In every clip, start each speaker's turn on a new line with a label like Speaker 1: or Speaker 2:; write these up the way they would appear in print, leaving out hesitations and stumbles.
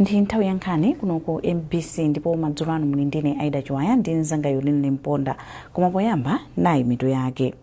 Speaker 1: Ndi nthawi ya nkhani kuno ku MBC, ndipo madzulo ano muli ndine Aida Chiwaya ndi mzanga Yolene Mponda. Koma poyamba, nayi mitu yake.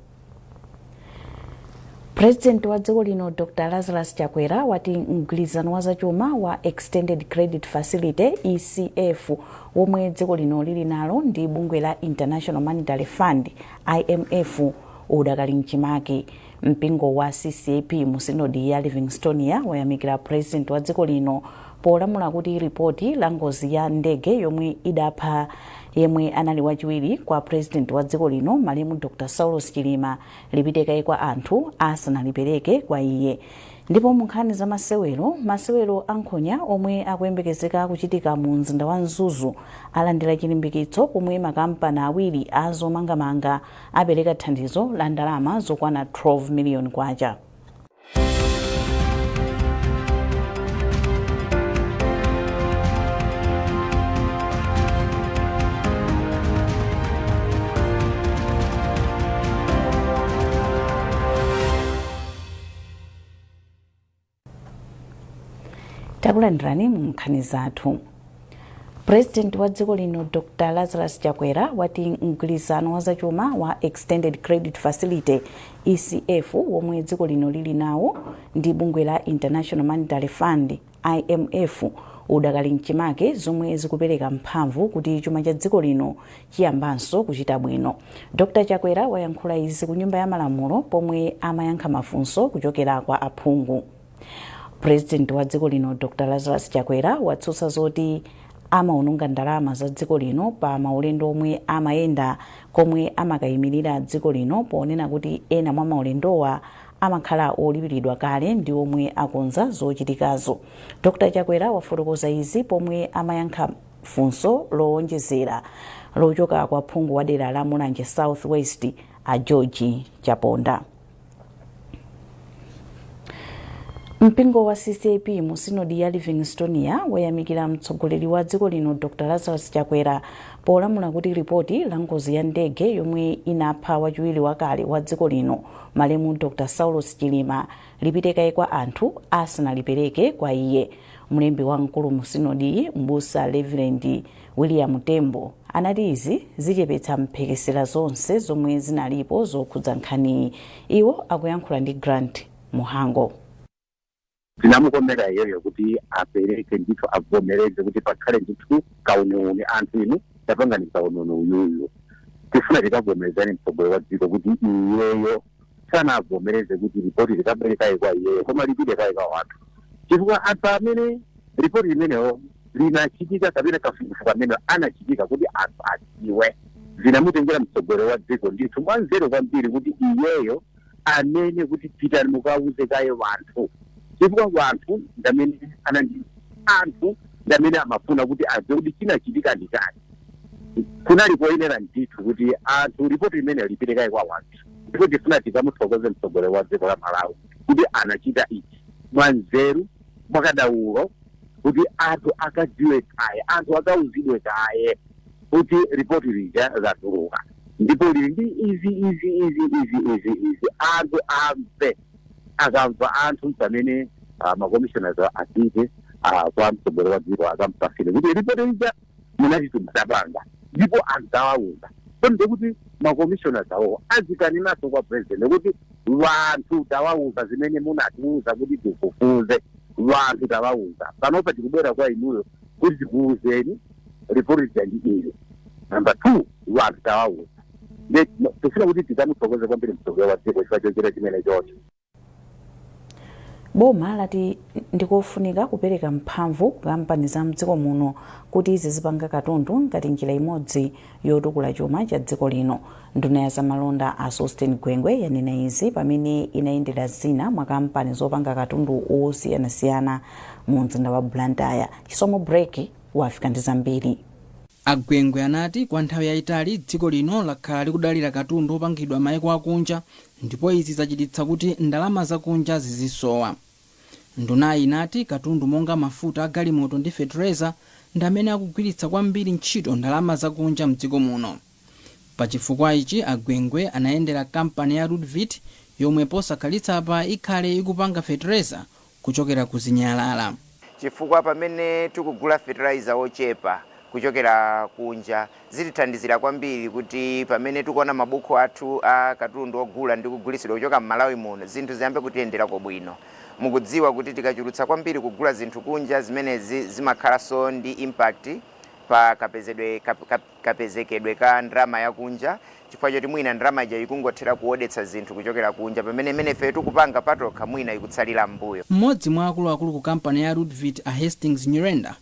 Speaker 1: President wa dziko lino Dr Lazarus Chakwera wati mgwirizano wa zachuma wa Extended Credit Facility, ECF, womwe dziko lino lili nalo ndi bungwe la International Monetary Fund, IMF, udakali mchimake. Mpingo wa CCAP mu sinodi ya Livingstonia wayamikira president wa dziko lino polamula kuti ripoti la ngozi ya ndege yomwe idapha yemwe anali wachiwiri kwa president wa dziko lino, malemu Dr Saulos Chilima, lipite kaye kwa anthu asanalipereke kwa iye. Ndipo mu nkhani za masewero, masewero a nkhonya omwe akuyembekezeka kuchitika mu mzinda wa Mzuzu alandira chilimbikitso pomwe makampani awiri a zomangamanga apereka thandizo la ndalama zokwana 12 miliyoni kwacha. Takulandirani mu nkhani zathu. President wa dziko lino Dr Lazarus Chakwera wati mgwirizano wa zachuma wa Extended Credit Facility, ECF, womwe dziko lino lili nawo ndi bungwe la International Monetary Fund, IMF, udakali mchimake, zomwe zikupereka mphamvu kuti chuma cha dziko lino chiyambanso kuchita bwino. Dr Chakwera wayankhula izi ku Nyumba ya Malamulo pomwe amayankha mafunso kuchokera kwa aphungu. President wa dziko lino Dr Lazarus Chakwera watsutsa zoti amaononga ndalama za dziko lino pa maulendo omwe amayenda komwe amakayimirira dziko lino, ponena kuti ena mwa maulendowa amakhala olipiridwa kale ndi omwe akonza zochitikazo. Dr Chakwera wafotokoza izi pomwe amayankha funso lowonjezera lochoka kwa phungu wa dera la Mulanje South West, a George Chaponda. Mpingo wa CCAP mu sinodi ya Livingstonia wayamikira mtsogoleri wa dziko lino Dr Lazarus Chakwera polamula kuti ripoti la ngozi ya ndege yomwe inapha wachiwiri wakale wa dziko lino, malemu Dr Saulos Chilima, lipite kaye kwa anthu asanalipereke kwa iye. Mlembi wamkulu mu sinodiyi, mbusa Reverend William Tembo, anati izi zichepetsa mphekesera zonse zomwe zinalipo zokhudza nkhaniyi. Iwo akuyankhula ndi Grant Muhango.
Speaker 2: Zinamukomera iyeyo kuti apereke ndithu, avomereze kuti pakhale ndithu kauniuni. Anthu inu tapangani kauniuni uyuyu, tifuna tikavomerezani mtsogoleri wa dziko kuti iyeyo sanavomereze kuti ripoti likabwere kaye kwa iyeyo, koma lipite kaye kwa anthu, chifukwa anthu amene ripoti limeneyo linachitika kapena kafukufuku amene anachitika kuti anthu adziwe, zinamutengera mtsogoleri wa dziko ndithu mwanzeru kwambiri kuti iyeyo anene kuti pitani mukauze kaye wanthu, chifukwa wanthu ndamene anandi anthu ndamene amafuna kuti adziwe kuti chinachitika ndi chani. Kunali koyenera ndithu kuti anthu ripoti limene lipite kaye kwa wanthu, ndipo tifuna tikamuthokoze mtsogoleri wa dziko la Malawi kuti anachita ichi mwanzeru, mwakadaulo, kuti anthu akadziwe kaye, anthu akauzidwe kaye kuti ripoti lija latuluka ndipo lili ndi izi, izi, izi, izi, izi, izi. Anthu amve. Akamva anthu, pamene macommissioners apite kwa mtsogoleri wa dziko akampasire kuti ripoti lija munatituma tapanga ndipo anthu tawauza. So ndikuti macommissioners awo azikanenaso kwa president kuti wanthu tawauza zimene munatiuza kuti tifufuze, wanthu tawauza, panopa tikubwera kwa inuyo kuti tikuuzeni ripoti lija ndi ili. Number two, wanthu tawauza. Tifuna kuti tikamuthokoze kwambiri mtsogoleri wa dziko chifukwa chochita chimene chocho.
Speaker 1: Boma lati ndikofunika kupereka mphamvu ku kampani za mdziko muno kuti zizipanga katundu ngati njira imodzi yotukula chuma cha dziko lino. Nduna ya zamalonda a Sosten Gwengwe yanena izi pamene inayendera zina mwa kampani zopanga katundu osiyanasiyana mu mzinda wa Blantyre. Chisomo Break wafika ndi zambiri.
Speaker 3: A Gwengwe anati kwa nthawi yayitali dziko lino lakhala likudalira katundu opangidwa maiko akunja ndipo izi zachititsa kuti ndalama zakunja zizisowa. Ndunayi inati katundu monga mafuta a galimoto ndi fetereza ndi amene akugwiritsa kwambiri ntchito ndalama zakunja mdziko muno. Pa chifukwa ichi, a Gwengwe anayendera kampani ya Rudvit yomwe posakhalitsa apa ikhale ikupanga fetereza kuchokera ku zinyalala.
Speaker 4: Chifukwa pamene tikugula fertilizer wochepa kuchokera kunja, zitithandizira kwambiri kuti pamene tikuona mabuku athu a katundu ogula ndi kugulitsidwa kuchoka m'Malawi muno, zinthu ziyambe kutiyenderako bwino. Mukudziwa kuti tikachulutsa kwambiri kugula zinthu kunja, zimenezi zimakhalanso ndi impact pa kapezedwe kapezekedwe ka ndalama yakunja, chifukwa choti mwina ndalama ija ikungothera kuodetsa zinthu kuchokera kunja, pamene imene ife tikupanga patokha mwina ikutsalira m'mbuyo.
Speaker 3: Mmodzi mwa akuluakulu ku kampani ya Rudvit, a Hastings Nyirenda,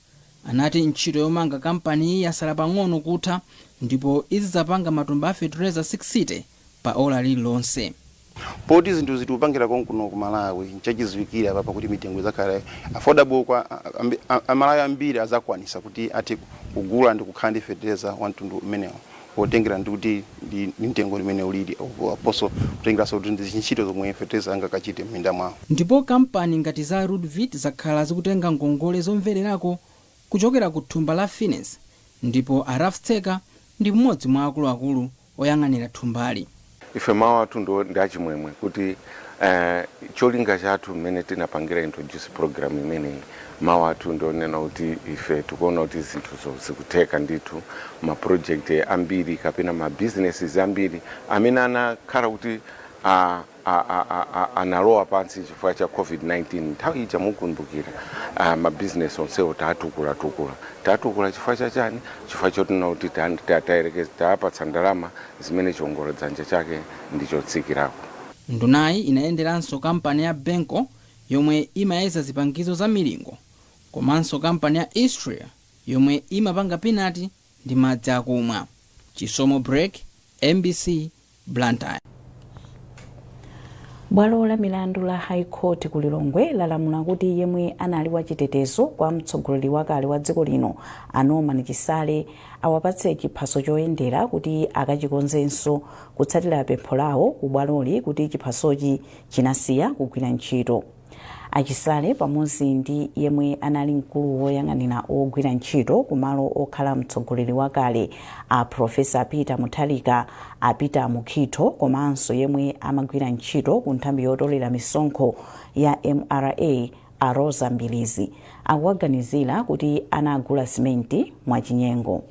Speaker 3: anati ntchito yomanga kampaniyi yasala pang'ono kutha ndipo izidzapanga matumba a fetereza 60 pa ola lililonse.
Speaker 5: Poti zinthu zitikupangira konkuno ku Malawi, nchachidziwikire apapa kuti mitengo izakhala affordable kwa Amalawi ambiri, azakwanisa kuti athe kugula ndi kukhala ndi fetereza wa mtundu umenewo, potengera ndi kuti ndi mtengo limene ulili, aponso kutengeranso kuti ndi ntchito zomwe fetereza angakachite m'minda mwawo.
Speaker 3: Ndipo kampani ngati za Rudvit zakhala zikutenga ngongole zomvererako kuchokera ku thumba la Finance, ndipo a Ralph Tseka ndi mmodzi mwa akuluakulu oyang'anira thumbali.
Speaker 6: Ife mawu athu ndi achimwemwe kuti cholinga chathu mmene tinapangira introduce program imeneyi, mawu athu ndionena kuti ife tikuona kuti zinthuzo zikutheka ndithu. Ma project ambiri kapena ma businesses ambiri amene anakhala kuti analowa pansi chifukwa cha COVID-19 nthawi ija, mukumbukira, mabizinesi onsewo tatukula tatukula. Chifukwa chachani? Chifukwa chotina kuti tayerekeza, tapatsa ndalama zimene chiwongolo dzanja chake ndichotsikirako.
Speaker 3: Ndunayi inayenderanso kampani ya Benco yomwe imayeza zipangizo za milingo, komanso kampani ya Istria yomwe imapanga pinati ndi madzi akumwa. Chisomo Break, MBC, Blantyre.
Speaker 1: Bwalo la milandu la High Court ku Lilongwe lalamula kuti yemwe anali wachitetezo kwa mtsogoleri wakale wa dziko lino, a Norman Chisale, awapatse chiphaso choyendera kuti akachikonzenso, kutsatira pempho lawo ku bwaloli kuti chiphasochi chinasiya kugwira ntchito. Achisale pamodzi ndi yemwe anali mkulu woyang'anira ogwira ntchito kumalo okhala mtsogoleri wakale a Profesa Peter Mutharika, a Peter Mukhito, komanso yemwe amagwira ntchito ku nthambi yotolera misonkho ya MRA, a Rosa Mbilizi, akuwaganizira kuti anagula simenti mwachinyengo,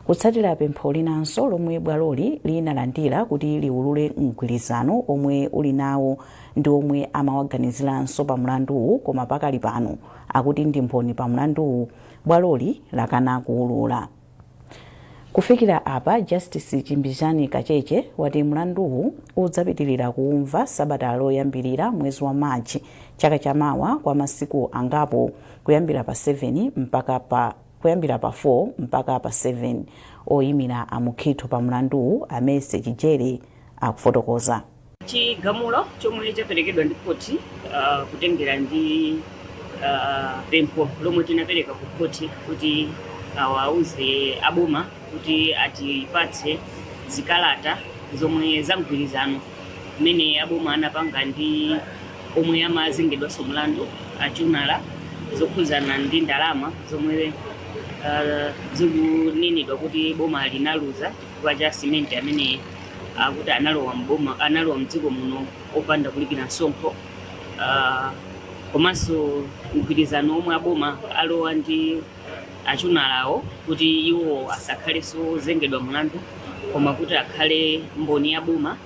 Speaker 1: kutsatira pempho linanso lomwe bwaloli linalandira kuti liwulule mgwirizano omwe uli nawo ndi omwe amawaganiziranso pa mlanduwu, koma pakali pano akuti ndi mboni pa mlanduwu. Bwaloli lakana kuwulula. Kufikira apa, Justice Chimbizhani Kacheche wati mlanduwu udzapitirira kuumva sabata loyambirira mwezi wa Machi chaka chamawa kwa masiku angapo, kuyambira pa 7 mpaka pa kuyambira pa 4 mpaka pa 7. Oyimira aMukhito pa mlanduwu, Amese Chijere, akufotokoza.
Speaker 7: Chigamulo chomwe chaperekedwa ndi khoti kutengera ndi pempho lomwe tinapereka ku khoti kuti awauze aboma kuti atipatse zikalata zomwe za mgwirizano mmene aboma anapanga ndi omwe amazengedwanso mlandu, Achunala, zokhuzana ndi ndalama zomwe zikunenedwa kuti boma linaluza chifukwa cha simenti amene akuti analowa mboma, analowa mdziko muno opanda kulipira msonkho, komanso mgwirizano omwe aboma alowa ndi Achunalawo kuti iwo asakhalenso ozengedwa mlandu koma kuti akhale mboni ya boma.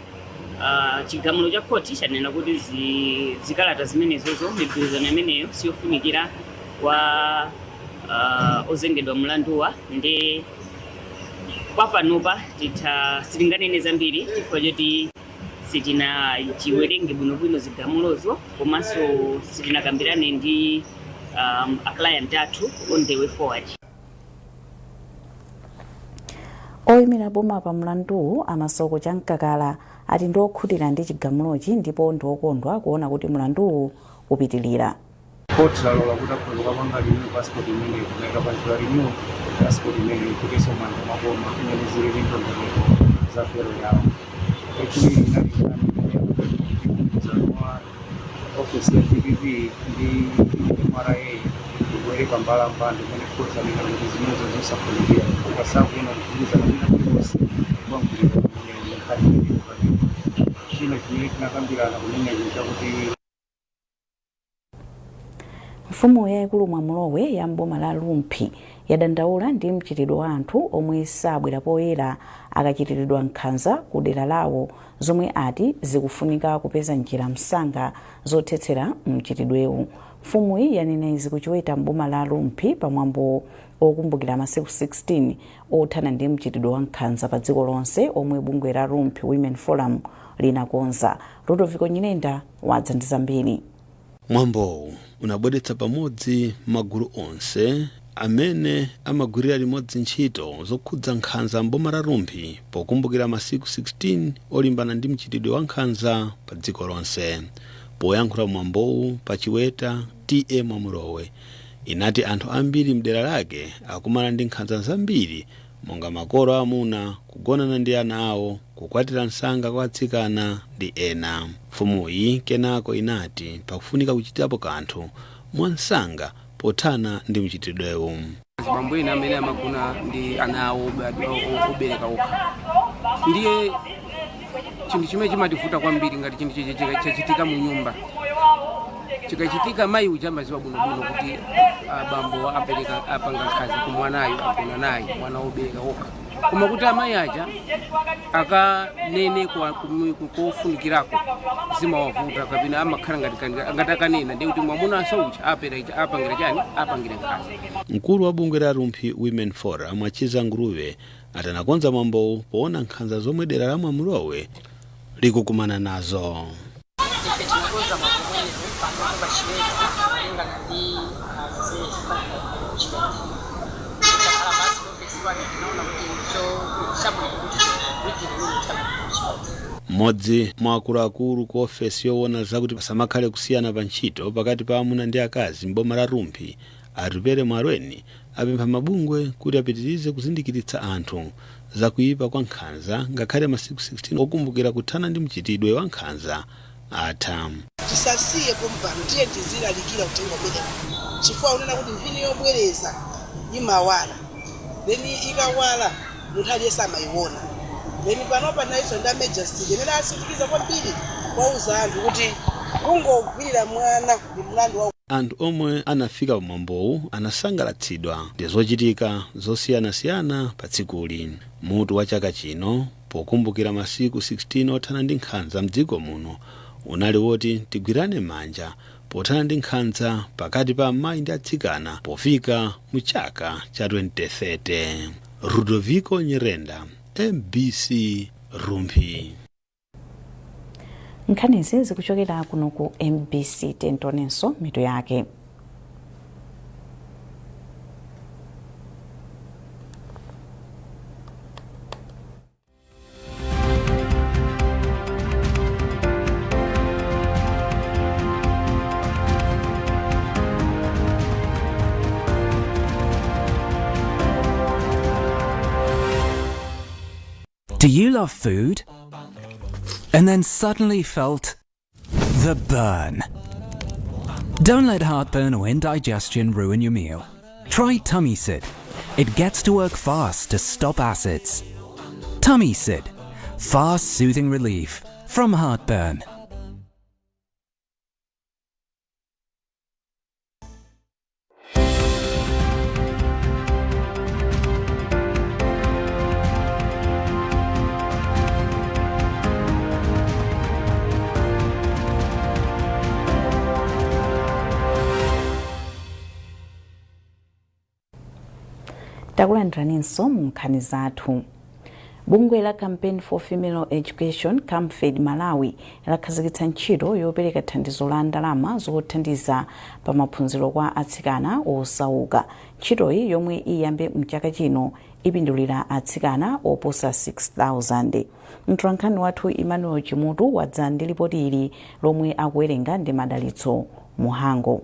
Speaker 7: Chigamulo cha khoti chanena kuti zikalata zimenezozo, migwirizano imeneyo siyofunikira kwa ozengedwa mlanduwa. Ndi kwa panopa titha sitinganene zambiri chifukwa choti sitinachiwerenge bwinobwino zigamulozo, komanso sitinakambirane ndi a client athu on the way forward.
Speaker 1: Oyimira boma pa mlanduwu, Amasoko Chamkakala, ati ndi okhutira ndi chigamulochi ndipo ndi okondwa kuona kuti mlanduwu upitilira.
Speaker 8: Court lalola kuti akhoza kupanga renew passport imene kumaika renew passport imene ikutinso manja mwa boma imene zili ndondomeko za belo yawo. Yachiwiri inali nkhani mgwirizano wa ofisi ya DPP ndi MRA kubwere pambalambanda, imene court anena kuti zimenezo zosafunikira chifukwa sakuona kugwirizana kwina kulikonse kwa mgwirizano umene ndi nkhani imene ikupangidwa. China chimene tinakambirana kumeneko chakuti
Speaker 1: Nkhani Mfumu yayikulu Mwamulowe ya mboma la Rumphi yadandaula ndi mchitidwe wa anthu omwe sabwera poyera akachitiridwa nkhanza ku dera lawo, zomwe ati zikufunika kupeza njira msanga zothetsera mchitidwewu. Mfumuyi yanena izi ku Chiweta mboma la Rumphi pamwambo okumbukira masiku 16 othana ndi mchitidwe wa nkhanza pa dziko lonse omwe bungwe la Rumphi Women Forum linakonza. Ludoviko Nyirenda wadza ndi zambiri.
Speaker 9: Mwambowu unabweretsa pamodzi magulu onse amene amagwirira limodzi ntchito zokhudza nkhanza mboma la Rumphi pokumbukira masiku 16 olimbana ndi mchitidwe wa nkhanza pa dziko lonse. Poyankhula mwambowu pa Chiweta, T/A Mwamulowe inati anthu ambiri mdera lake akumana ndi nkhanza zambiri monga makolo amuna kugonana ndi ana awo, kukwatira msanga kwa atsikana ndi ena. Mfumuyi kenako inati pakufunika kuchitapo kanthu mwansanga pothana ndi mchitidwewu.
Speaker 10: Azibambo ena amene amagona ndi ana awo obereka okha, ndiye chinthu chimene chimativuta kwambiri ngati chinthu chachitika mu nyumba. Chikachitika, mayi uja amaziwa bwinobwino kuti abambo apereka apanga nkhanza ku mwanayo, agona naye mwana wobereka okha, koma kuti amayi aja akanene kofunikirako zimawavuta, kapena amakhala ngati akanena ndiye kuti mwamunanso uja apangira chani, apangira nkhanza.
Speaker 9: Mkulu wa bungwe la Rumphi Women Forum, Achiza Nguruve, atanakonza mwambowu poona nkhanza zomwe dera la Mwamulowe likukumana nazo.
Speaker 11: Ife tinakonza mwambo umenewu panopo pa Chiweta malingana ndi zimene zikufanika kuchiweta. Tikakhala pansi ofesi kwake, tinaona kuti cho chabwino kuti tigwire imene kuchiweta.
Speaker 9: Mmodzi mwa akuluakulu ku ofesi yoona zakuti pasamakhale kusiyana pa ntchito pakati pa amuna ndi akazi mboma la Rumphi, Atupere Mwalweni, apempha mabungwe kuti apitirize kuzindikiritsa anthu zakuyipa kwa nkhanza ngakhale masiku 16 okumbukira kuthana ndi mchitidwe wa nkhanza atha.
Speaker 12: Tisasiye pompano, tiye tizilalikira uthenga umenewu, chifukwa unena kuti mphini yobwereza imawala, then ikawala munthu aliyense amayiona. Then panopa nayiso ndi a imene asindikiza kwambiri kwauza anthu kuti kungogwirira mwana ndi mlandu wa
Speaker 9: Anthu omwe anafika pamwambowu anasangalatsidwa ndi zochitika zosiyanasiyana pa tsikuli. Mutu wa chaka chino pokumbukira masiku 16 othana ndi nkhanza mdziko muno unali woti tigwirane manja pothana ndi nkhanza pakati pa amayi ndi atsikana pofika mu chaka cha 2030. Rudoviko Nyirenda, MBC, Rumphi.
Speaker 1: Nkhanizi zikuchokera kuno ku MBC. Tionenso mitu yake.
Speaker 13: Do you love food? And then suddenly felt the burn. Don't let heartburn or indigestion ruin your meal. Try Tummy Sid. It gets to work fast to stop acids. Tummy Sid. Fast soothing relief from heartburn.
Speaker 1: Takulandiraninso mu nkhani zathu. Bungwe la Campaign for Female Education, Camfed Malawi, lakhazikitsa ntchito yopereka thandizo la ndalama zothandiza pa maphunziro kwa atsikana osauka. Ntchitoyi, yomwe iyambe mchaka chino, ipindulira atsikana oposa 6000. Mtolankhani wathu Emmanuel Chimutu wadza ndi lipoti ili lomwe akuwerenga ndi Madalitso Muhango.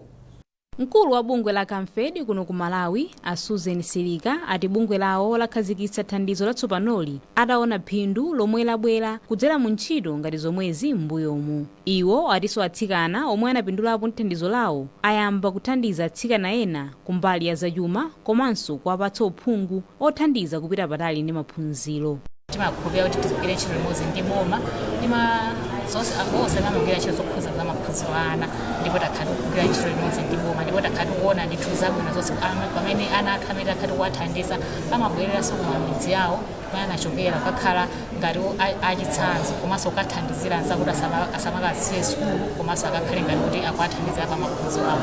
Speaker 14: Mkulu wa bungwe la Camfed kuno ku Malawi, a Susan Silika, ati bungwe lawo lakhazikitsa thandizo latsopanoli ataona phindu lomwe labwera kudzera mu ntchito ngati zomwezi m'mbuyomu. Iwo atinso atsikana omwe anapindulapo ndi thandizo lawo ayamba kuthandiza atsikana ena kumbali ya zachuma komanso kuwapatsa uphungu othandiza kupita patali ndi maphunziro.
Speaker 15: Timakhulupirira kuti tigwire ntchito limodzi ndi boma ndi ma Zonse onse amene amagwira ntchito zokhuza za maphunziro a ana, ndipo takhala tikugwira ntchito limodzi ndi boma, ndipo takhala tikuona ndithu zabwino zonse pamene ana athu amene takhala tikuwathandiza amabwereranso ku mamidzi yawo kumene anachokera kukakhala ngati achitsanzo, komanso kukathandizira anzawo kuti asamakasiye sukulu, komanso akakhale ngati kuti akuwathandizira pa maphunziro awo.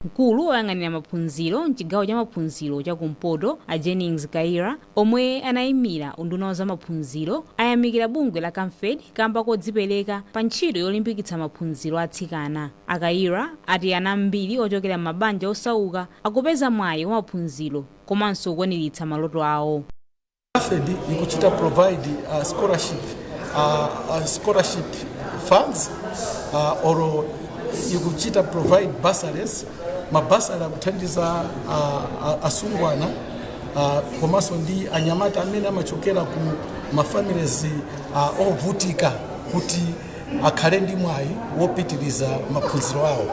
Speaker 14: Mkulu woyang'anira maphunziro mchigawo cha maphunziro chakumpoto, a Jennings Kaira, omwe anayimira unduna wa zamaphunziro, ayamikira bungwe la Camfed kamba kodzipereka pa ntchito yolimbikitsa maphunziro atsikana. A Kaira ati ana ambiri ochokera m'mabanja osauka akupeza mwayi wa maphunziro komanso kukwaniritsa maloto awo.
Speaker 16: CAMFED ikuchita provide scholarship funds or ikuchita provide bursaries. Ma bursary akuthandiza asungwana komanso ndi anyamata amene amachokera ku ma families ovutika kuti akhale ndi mwayi wopitiriza maphunziro awo.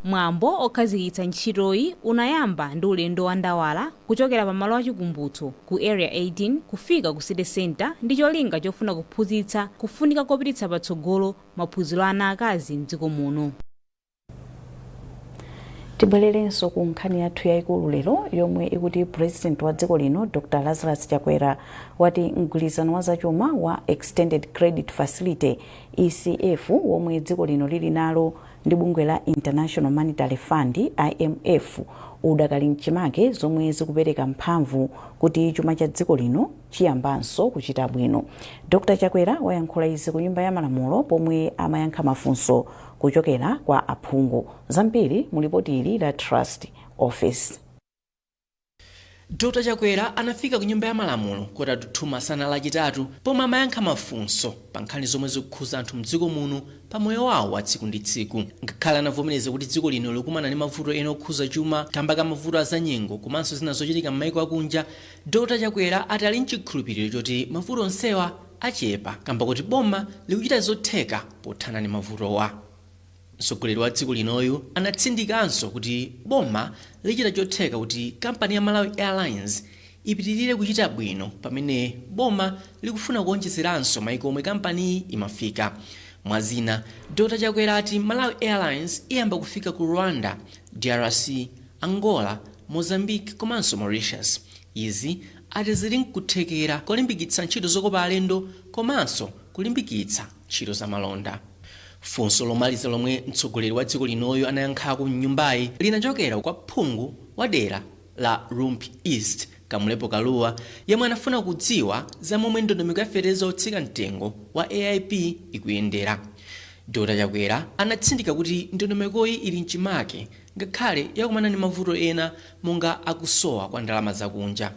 Speaker 14: Mwambo okhazikitsa ntchitoyi unayamba ndi ulendo wa ndawala kuchokera pamalo achikumbutso ku Area 18 kufika ku City Center, ndi cholinga chofuna kuphunzitsa kufunika kopititsa patsogolo maphunziro ana akazi mdziko muno.
Speaker 1: Tibwererenso ku nkhani yathu yayikulu lero, yomwe ikuti President wa dziko lino Dr Lazarus Chakwera wati mgwirizano wa zachuma wa Extended Credit Facility, ECF, womwe dziko lino lili nalo ndi bungwe la International Monetary Fund, IMF, udakali mchimake, zomwe zikupereka mphamvu kuti chuma cha dziko lino chiyambanso kuchita bwino. Dr Chakwera wayankhula izi ku Nyumba ya Malamulo pomwe amayankha mafunso kuchokera kwa aphungu. Zambiri mu lipoti ili la Trust Office.
Speaker 17: Dr Chakwera anafika ku Nyumba ya Malamulo 1:45 masana Lachitatu pomwe amayankha mafunso pa nkhani zomwe zikukhuza anthu mdziko muno pa moyo wawo wa tsiku ndi tsiku. Ngakhale anavomereza kuti dziko lino likumana ndi mavuto ena okhuza chuma kamba ka mavuto a zanyengo komanso zina zochitika m'maiko akunja, Dr Chakwera ati ali mchikhulupiriro choti mavuto onsewa achepa kamba kuti boma likuchita zotheka pothana ndi mavutowa. Mtsogoleri wa dziko linoyu anatsindikanso kuti boma lichita chotheka kuti kampani ya Malawi Airlines ipitirire kuchita bwino pamene boma likufuna kuonjezeranso maiko omwe kampaniyi imafika. Mwazina, Dr Chakwera ati Malawi Airlines iyamba kufika ku Rwanda, DRC, Angola, Mozambique komanso Mauritius. Izi ati zili nkuthekera kolimbikitsa ntchito zokopa alendo komanso kulimbikitsa ntchito za malonda. Funso lomaliza lomwe mtsogoleri wa dziko linoyu anayankhako mnyumbayi linachokera kwa phungu wa dera la Rumphi East, Kamlepo Kalua, yemwe anafuna kudziwa za momwe ndondomeko ya fetereza otsika mtengo wa AIP ikuyendera. Dr Chakwera anatsindika kuti ndondomekoyi ili mchimake ngakhale yakumana ndi mavuto ena monga akusowa kwa ndalama zakunja.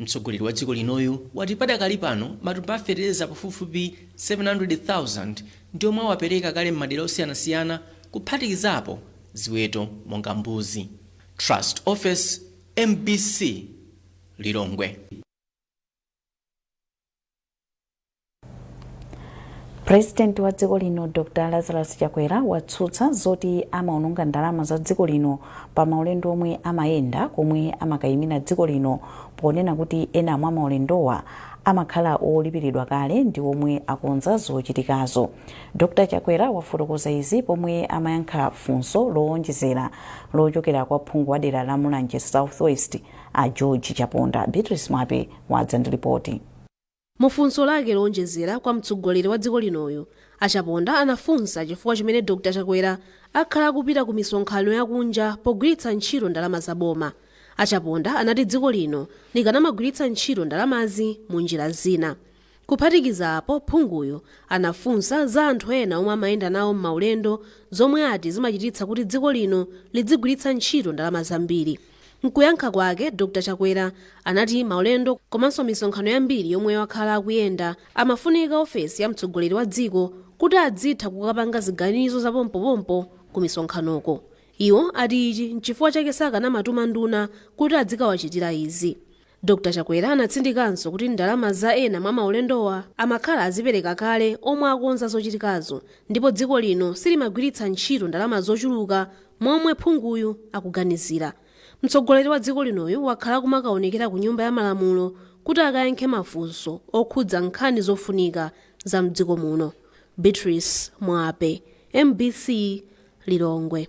Speaker 17: Mtsogoleri wa dziko linoyu wati padakali pano matumba a fetereza pafupifupi 700,000 ndi omwe awapereka kale m'madera osiyanasiyana kuphatikizapo ziweto monga mbuzi. Trust Office, MBC, Lilongwe.
Speaker 1: President wa dziko lino Dr Lazarus Chakwera watsutsa zoti amaononga ndalama za dziko lino pa maulendo omwe amayenda komwe amakayimira dziko lino, ponena kuti ena mwa maulendowa amakhala olipiridwa kale ndi omwe akonza zochitikazo. Dr Chakwera wafotokoza izi pomwe amayankha funso lowonjezera lochokera kwa phungu wa dera la Mulanje South West, a George Chaponda. Beatrice Mwape wadza ndi ripoti.
Speaker 18: Mufunso lake lowonjezera kwa mtsogoleri wa dziko linoyu, a Chaponda anafunsa chifukwa chimene Dr Chakwera akhala akupita ku misonkhano yakunja pogwiritsa ntchito ndalama za boma. A Chaponda anati dziko lino likanamagwiritsa ntchito ndalamazi mu njira zina. Kuphatikiza apo, phunguyu anafunsa za anthu ena omwe amayenda nawo m'maulendo zomwe ati zimachititsa kuti dziko lino lidzigwiritsa ntchito ndalama zambiri. Mkuyankha kwake, Dr Chakwera anati maulendo komanso misonkhano yambiri yomwe wakhala akuyenda amafunika ofesi ya mtsogoleri wa dziko kuti adzitha kukapanga ziganizo za pompopompo ku misonkhanoko. Iwo ati ichi nchifukwa chake sakanamatuma nduna kuti adzikawachitira izi. Dr Chakwera anatsindikanso kuti ndalama za ena mwa maulendowa amakhala azipereka kale omwe akonza zochitikazo ndipo dziko lino silimagwiritsa ntchito ndalama zochuluka momwe phunguyu akuganizira. Mtsogoleri wa dziko linoyu wakhala akumakaonekera ku Nyumba ya Malamulo kuti akayankhe mafunso okhudza nkhani zofunika za mdziko muno. Beatrice Mwape, MBC, Lilongwe.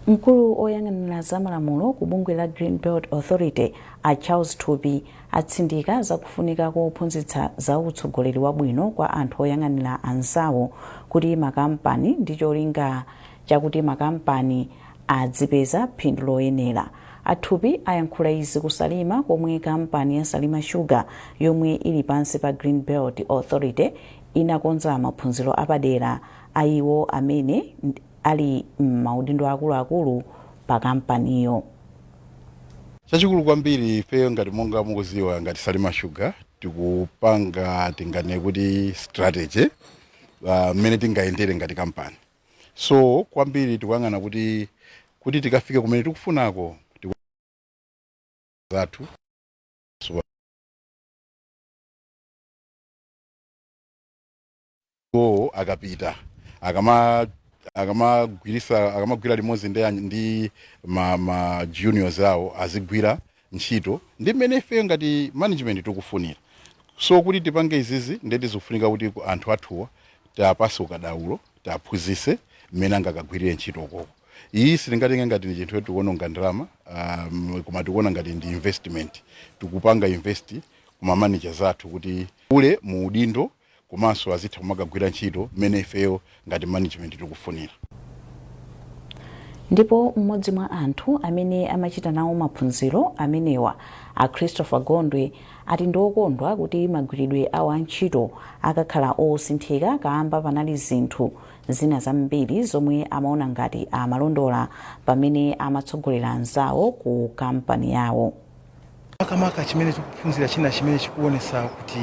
Speaker 1: Mkulu oyang'anira zamalamulo ku bungwe la Green Belt Authority, a Charles Thupi, atsindika zakufunika kophunzitsa za utsogoleri wabwino kwa anthu oyang'anira anzawo kuti makampani ndi cholinga chakuti makampani adzipeza phindu loyenera. A Thupi ayankhula izi ku Salima komwe kampani ya Salima Sugar yomwe ili pansi pa Green Belt Authority inakonza maphunziro apadera a iwo amene ali m'maudindo akuluakulu pa kampaniyo.
Speaker 19: Chachikulu kwambiri, ifeyo ngati monga mukuziwa, ngati Salima Sugar tikupanga, tinganene kuti strategy mmene tingayendere ngati kampani. So kwambiri tikuyang'ana kuti tikafike kumene tikufunako zathu. So iwowo akapita akamagwirisa, akamagwira limodzi ndi ma juniors awo, azigwira ntchito ndi mmene ifeyo ngati management tikufunira. So kuti tipange izizi, ndeti zikufunika kuti anthu athuwa tiapase ukadaulo, tiaphunzise mmene angakagwirire ntchito koko. Iyi sitingatenge ngati ni chinthu tikuononga ndalama, koma tikuona ngati ndi investment. Tikupanga invest kuma managers athu kuti ule mu udindo komanso azitha kumakagwira ntchito mmene ifeyo ngati management tikufunira.
Speaker 1: Ndipo mmodzi mwa anthu amene amachita nawo maphunziro amenewa, a Christopher Gondwe, ati ndi okondwa kuti magwiridwe awo a ntchito akakhala osinthika kamba panali zinthu zina zambiri zomwe amaona ngati amalondola pamene amatsogolera anzawo ku kampani yawo.
Speaker 20: Makamaka chimene tikuphunzira china chimene chikuonesa kuti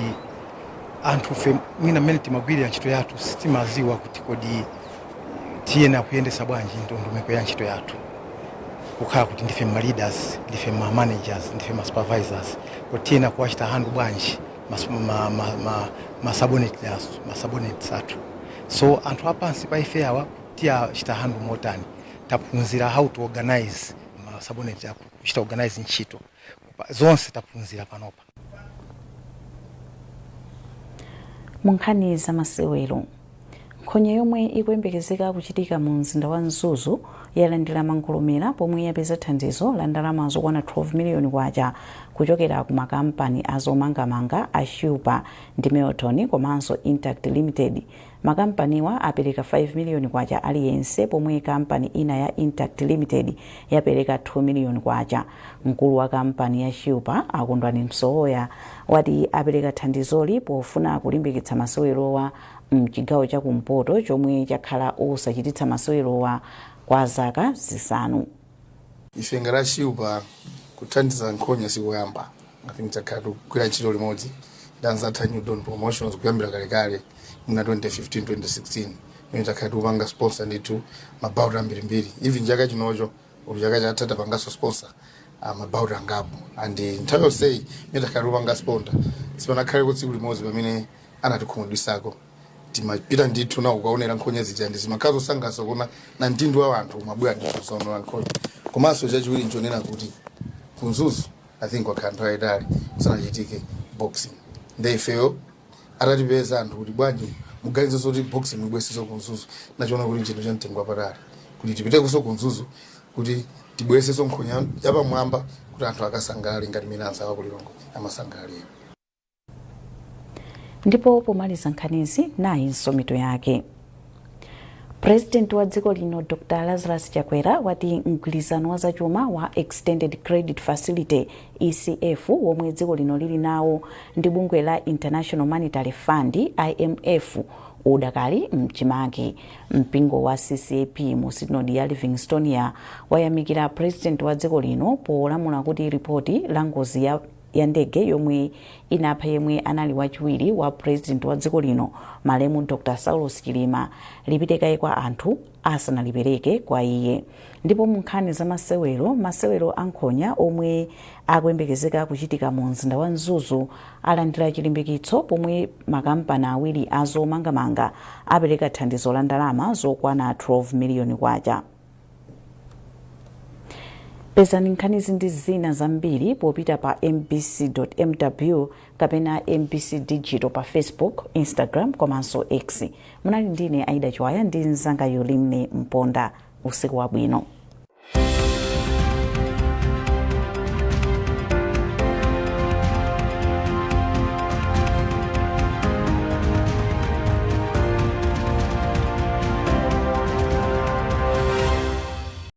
Speaker 20: anthu fe mwina mmene timagwirira ntchito yathu sitimaziwa kuti kodi tiyena kuyendesa bwanji ndondomeko ya ntchito yathu, kukhala kuti ndife ma leaders, ndife ma managers, ndife ma supervisors, kuti tiyena kuwachita handle bwanji ma subordinates athu. So anthu apansi pa ife awa tiyachita handle motani? Taphunzira how to organize ma subordinate ako, kuchita organize ntchito zonse taphunzira panopa.
Speaker 1: Mu nkhani za masewero, nkhonya yomwe ikuyembekezeka kuchitika mu mzinda wa Mzuzu yalandira mangolomera pomwe yapeza thandizo la ndalama zokwana 12 miliyoni kwacha kuchokera ku makampani azomangamanga a Shilpa ndi Melton komanso Intact Limited. Makampaniwa apereka 5 miliyoni kwacha aliyense, pomwe kampani ina ya Intact Limited yapereka 2 miliyoni kwacha. Mkulu wa kampani ya Shilpa, a Kondwani Msowoya, wati apereka thandizoli pofuna kulimbikitsa masewerowa mchigawo cha kumpoto chomwe chakhala osachititsa masewerowa kwa zaka 5.
Speaker 21: Ife ngati a Shilpa, kuthandiza nkhonya sikoyamba. I think takhala tikugwira ntchito limodzi ndi anzathu a New Dawn Promotions kuyambira kalekale muna 2015, 2016, imene takhala tikupanga sponsor ndithu ma bout ambirimbiri. Even chaka chinocho uli chaka chatha tapanganso sponsor ma bout angapo. And nthawi yonseyi imene takhala tikupanga sponsor, sipanakhaleko tsiku limodzi pamene anatikhumudwisako. Timapita ndithu nawo kukaonera nkhonya zija, ndi zimakhala zosangalatsa kuona na mtundu wa anthu umabwera ndithu kuzaonera nkhonya. Komanso chachiwiri nchonena kuti ku Mzuzu I think kwakhala nthawi yayitali kusanachitike boxing. Nde ifeyo atatipeza anthu kuti bwanji muganize zoti boxing mubweresenso ku Mzuzu, nachiona kuti nchinthu cha mtengo wapatali kuti tipitekonso ku Mzuzu kuti tibweresenso nkhonya yapamwamba kuti anthu akasangalale ngati mmene anzawo ku Lilongwe amasangalalira.
Speaker 1: Ndipo pomaliza nkhanizi, nayinso mitu yake. President wa dziko lino Dr Lazarus Chakwera wati mgwirizano wa zachuma wa Extended Credit Facility, ECF, womwe dziko lino lili nawo ndi bungwe la International Monetary Fund, IMF, udakali mchimake. Mpingo wa CCAP mu sinodi ya Livingstonia wayamikira president wa dziko lino polamula kuti ripoti la ngozi ya ndege yomwe inapha yemwe anali wachiwiri wa president wa dziko lino malemu Dr Saulos Chilima lipite kaye kwa anthu asanalipereke kwa iye. Ndipo mu nkhani za masewero, masewero a nkhonya omwe akuyembekezeka kuchitika mu mzinda wa Mzuzu alandira chilimbikitso pomwe makampani awiri azomangamanga apereka thandizo la ndalama zokwana 12 miliyoni kwacha. Pezani nkhanizi ndi zina zambiri popita pa mbc.mw kapena MBC Digital pa Facebook, Instagram komanso X. Munali ndine Aida Chiwaya ndi mzanga Yulimne Mponda. Usiku wabwino.